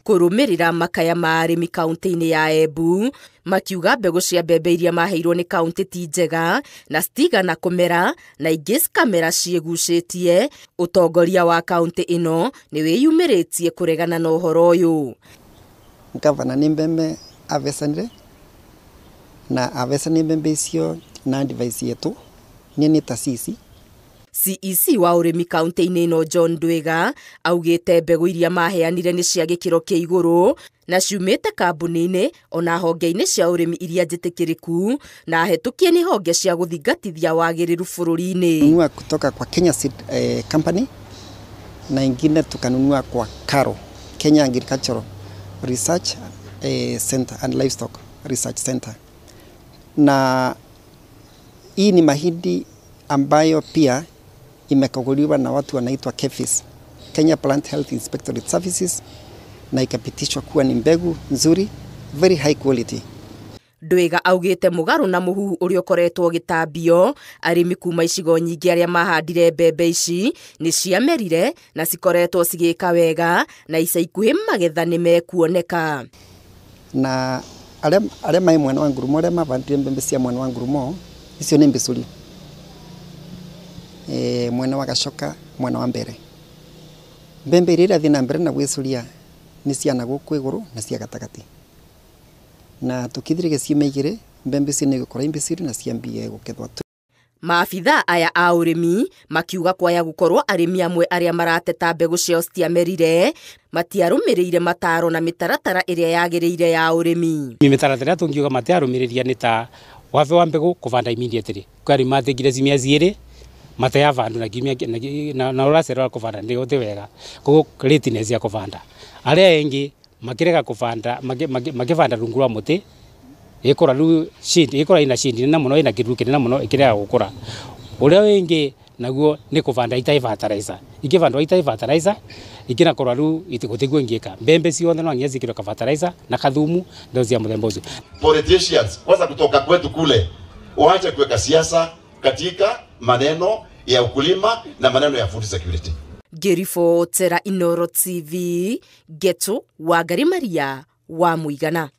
Kũrũmĩrĩra makaya ma arĩmi kaunti-inĩ ya Embu makiuga mbegũ cia mbembe iria maheirwo nĩ kaunti ti njega na citigana kũmera na ingĩ cikamera ciĩgucĩtie. Ũtongoria wa kaunti ĩno nĩ wĩyumĩrĩtie kũregana na ũhoro ũyũ. Gavana nĩ mbembe avecanire na avecanire mbembe icio na advice yetu nĩ ta sisi. CEC wa ũrĩmi kaunti-inĩ ĩno John Ndwiga augĩte mbegũ iria maheanire nĩ cia gĩkĩro kĩa igũrũ na ciumĩte kambuni-inĩ ona honge-inĩ cia ũrĩmi iria njĩtĩkĩrĩku na hetũkie nĩ honge cia gũthingatithia wagĩrĩru bũrũri-inĩ. Nunua kutoka kwa Kenya Seed Company na ingine tukanunua kwa KARO, Kenya Agricultural Research Center and Livestock Research Center. Na hii ni mahindi ambayo pia imekaguliwa na watu wanaitwa KEPHIS, Kenya Plant Health Inspectorate Services, na ikapitishwa kuwa ni mbegu nzuri, very high quality. Ndwiga augite mugaru na muhuhu uria ukoretwo gitambio arimi kuma icigo nyingi aria mahandire mbembe ici ni ciamerire na cikoretwo cigika wega na ica ikuhi magetha ni mekuoneka. Na aria mai mwena wa Ngurumo, aria mavandire mbembe cia mwena wa Ngurumo icio ni mbicuri, mwena wa Gacoka, mwena wa mbere, mbembe iria irathie na mbere na gwicuria ni cia guku iguru na cia gatagati, na tukithire ciumia igiri mbembe ici ni igukora imbiciri na ciambie gukethwa. Maabitha aya a ũrĩmi makiuga kwaya gukorwo arĩmi amwe arĩa marateta mbegũ ciao citiamerire matiarũmĩrĩire mataro na mĩtaratara ĩrĩa yagĩrĩire ya ũrĩmi. Mĩtaratara tungiuga matiarũmĩrĩria nĩ ta wabe wa mbegũ kũbanda immediately kwari mathingire ciumia ciĩrĩ mateya vandu na kiumia na ũracerera kũbanda nĩ gũtĩ wega koguo lateness ya kũbanda. Arĩa engi makirega kũbanda makĩbanda rungu rwa mũtĩ ikora ru shindi ikora ina shindi na muno ina kiru kinene muno ikirega gukura. Uria wingi naguo ni kuvanda itai fertilizer, ikivandwa itai fertilizer ikina kora ru itigutigwo ingika mbembe ciothe no nginya cikirwo ka fertilizer na kathumu ndo cia muthemba ucio. Politicians kwanza kutoka kwetu kule waache kuweka siasa katika maneno ya ukulima na maneno ya food security. Ngĩribotera Inooro TV, Getu Wangari Maria wa Muigana.